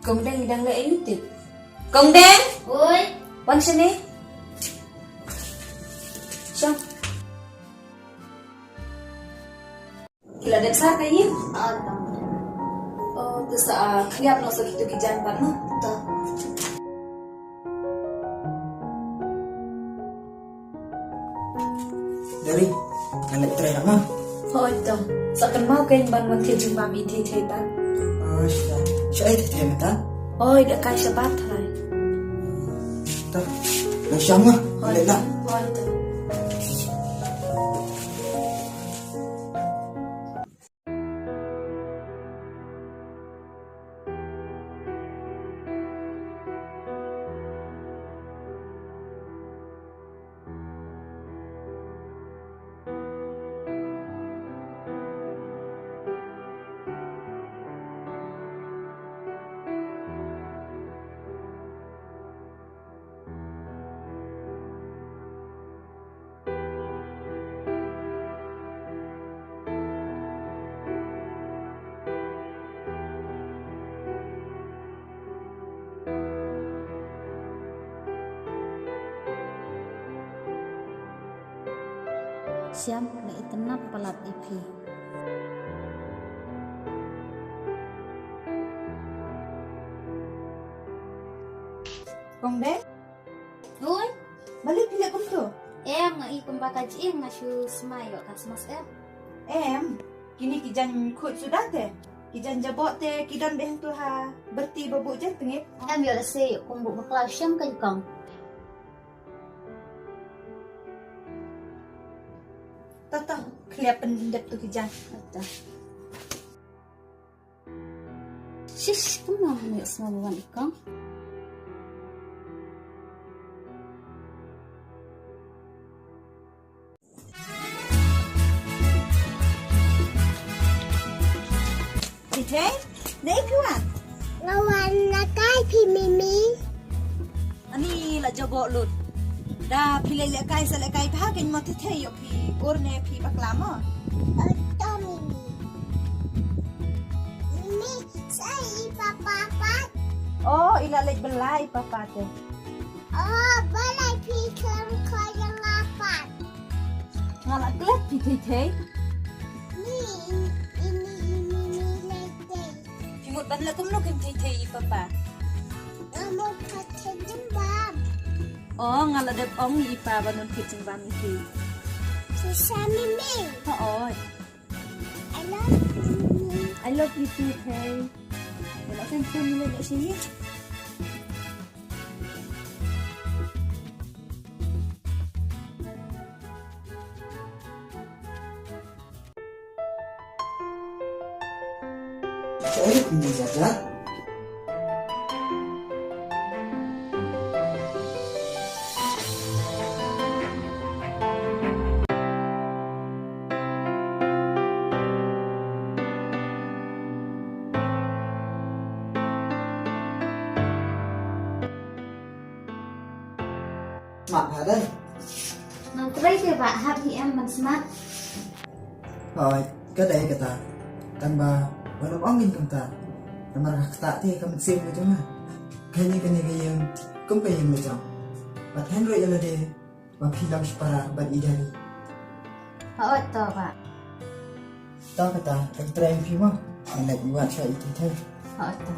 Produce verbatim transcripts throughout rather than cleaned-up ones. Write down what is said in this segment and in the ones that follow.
Kong Deng i dang leh aïu te? Kong Deng! Oi. Wan shane. Shong. Ki la dep sah ka ïing? Ah, to. Oh, to sa, ah, khlieh noh sa kito ki jaiñ pat mo. To. Dari, ngan leit trei noh mo. Hooid to. Sa kynmaw kein ban wan thied jingbam ïa i Thei Thei pat. Oh, sha. Sha ïa i Thei Thei mynta? Hooid, da kai shabar tharai. To. Ngan shong mo. Hooid. Leit noh. Hooid to. Shem, nga itynnad palat ïa phi. Kong Deng? Oi? Balei phi leh kumto? Em, nga i kumba ka jingim nga shu smai ïoh ka smas em. Em, kine ki jaiñ khuid suda te. Ki jaiñ jaboh te ki don beh hangto ha birti ba buh jaiñ tngit. Em, ïoh lehse ïoh kum buh bakla shem kan kong. Ta ta, khlieh pyndep tu ki jaiñ. Ta. Shish, kumno ngam ïohsngew ba wan i kong. Thei Thei, dei phi wan? Nga wan na kai phi Mimi. Ani la jaboh lut. Da phi leh lehkai sa lehkai bha kein mo Thei Thei, ïoh phi ur ne phi bakla mo. Oto Mimi. Mimi, sa i papa pat? Oh, i la leit bylla i papa te. Oh, balei phi khlem koi ïa nga pat? Nga la klet phi Thei Thei. Ni, ini, ini, ni lei Thei. Phi mut ban leh kumno kum Thei Thei i papa? Nga mut pha Thei Thei bam. Oh, nga la dep ong i pa ban wan phi jingbam i phi. Shisha Mimi. Ha oi. I love you. I love you too, Thei. Ïa la kan kum ïa la shi. Ka ei ka mih jat jat. Smat bha dei. Ngan trei te bah, hap hi em ban smat. Hooid, ka dei kata. Tang ba wat nym ong kin kumta. Namar ka ktah te ka mynsiem ka jong nga. Kane kane ka ïing kum ka ïing la jong. Bad hynrei ïa lade ba phi long shipara bad i Dari. Hooid to bah. To kata, ka trei phi mo. Ngan leit wad sha i Thei Thei. Hooid to.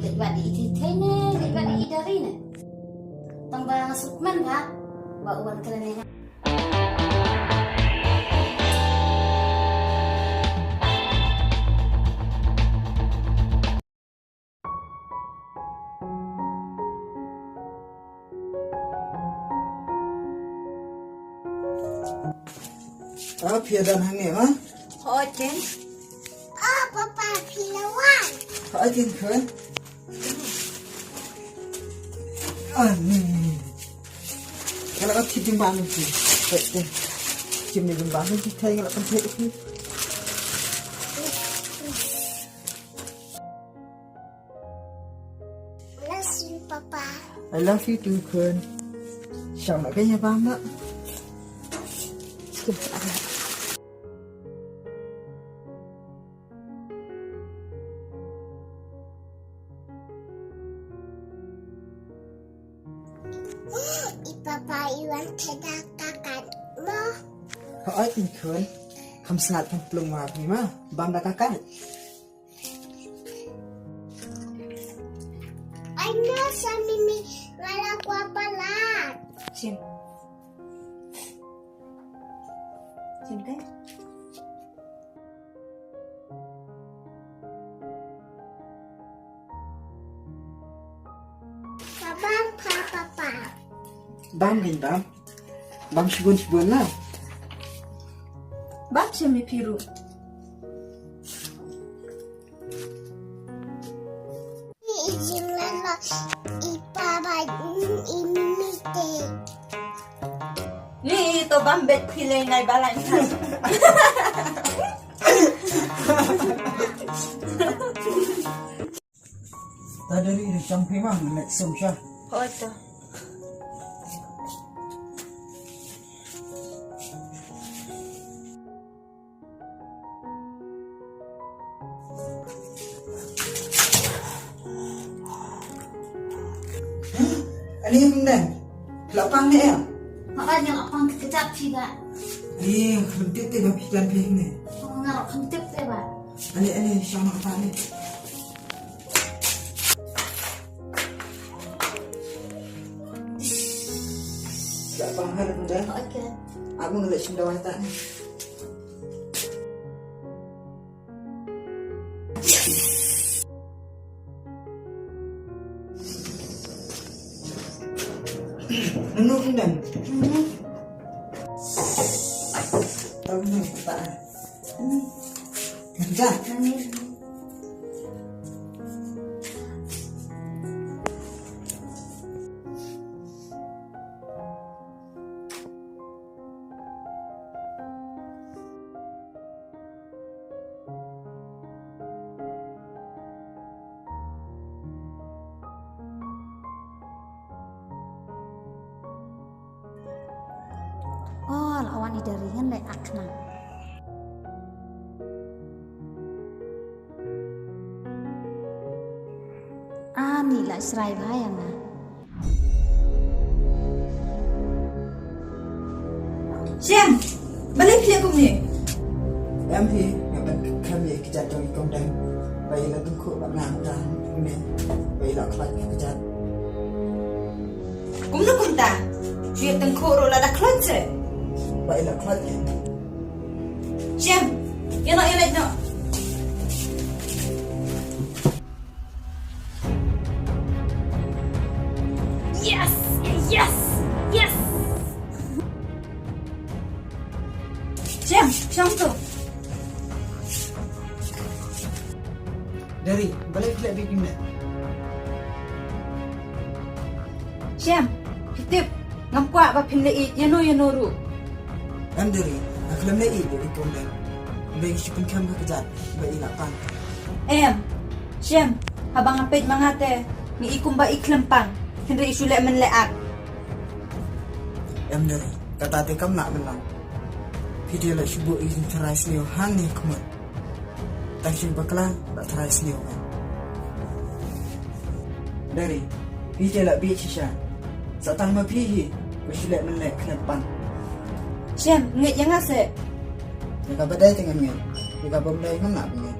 Leit wad ïa i Thei Thei ne leit wad ïa i Dari ne? Tang ba nga suk man ba ba u wan kren ïa nga. Ah, phi ïa don hangne ma? Hooid ken. Oh, papa, phi la wan. Hooid ken khun. Ani. Nga la thied jingbam ïa phi. Hooid ken. Thied jingbam ïa phi, Thei, nga la thied ïa phi. Love you, Papa. I love you too, khun. Shong noh kein ïa bam noh. Papa, you want to da kakat mo? Hooid, Tyngkhun. Kham sngat kham plung ma phi ma. Bam da kakat. Ai no, sa mimi, wala kwa palat. Shim. Shim te. Ka bam pha papa. Bam ngin bam. Bam shibun shibun na. Bam shim ïa phi ruh. I jingla la i papa i mimi te. Ni to bam bet phi lei nai ba lai. Ta dari ri chang phi ma ngan leit sum sha. Hooid to. Ani Hynmen. La pang ne em? Hooid, nga la pang kjat phi ba. Ani, khlem tip te ba phi jan phi ne. Oh, nga la khlem tip te ba. Ani, ani, shong ha ta ne. La pang ha ne. Okay. Aba nga leit shim dawai ha ta ne. Nunu Hynmen. Nunu. Tahu ni tak. Nunu. Kerja. Nunu. Oh, la wan i Dari ngan leit akna. Ani la srai ba ïa nga. Shem, balei phi leh kumne? Em phi, nga ban khlem ïa ki jait jong i Kong Dang. Ba i la dang khuh bad nga mynta kumne. Ba i la khlad ki jait. Kumno kumta? Phi ïa dang khuh ruh lada khlad se. Ba i la khlad ki. Shem, ïa noh, ïa leit noh. Yes! Yes! Yes! Shem, shong tu. Dari, balei phi leh bieit kumne? Shem, phi tip, ngam kwah ba phin leh ïeit ïano ïano ruh. Em Dari, nga khlem leh ïeit ïa i Kong Dang. Ba i shu pynkham ha ka jait ba i la pang. Em, Shem, haba nga peit ma nga te, nga i kumba i khlem pang, hynrei i shu leh mynleh ak. Em Dari, kata te kam lah ban long. Phi te la shu buh ïa i jingtharai sniew hangne khmut. Tang shu bakla la tharai sniew. Dari, phi te la bieit shisha. Sa tang ma phi hi, ba shu leh mynleh khlem pang. Shem, ngeit ïa nga se. Ïa kaba dei te ngan ngeit. Ïa kaba ym dei ngam lah ban ngeit.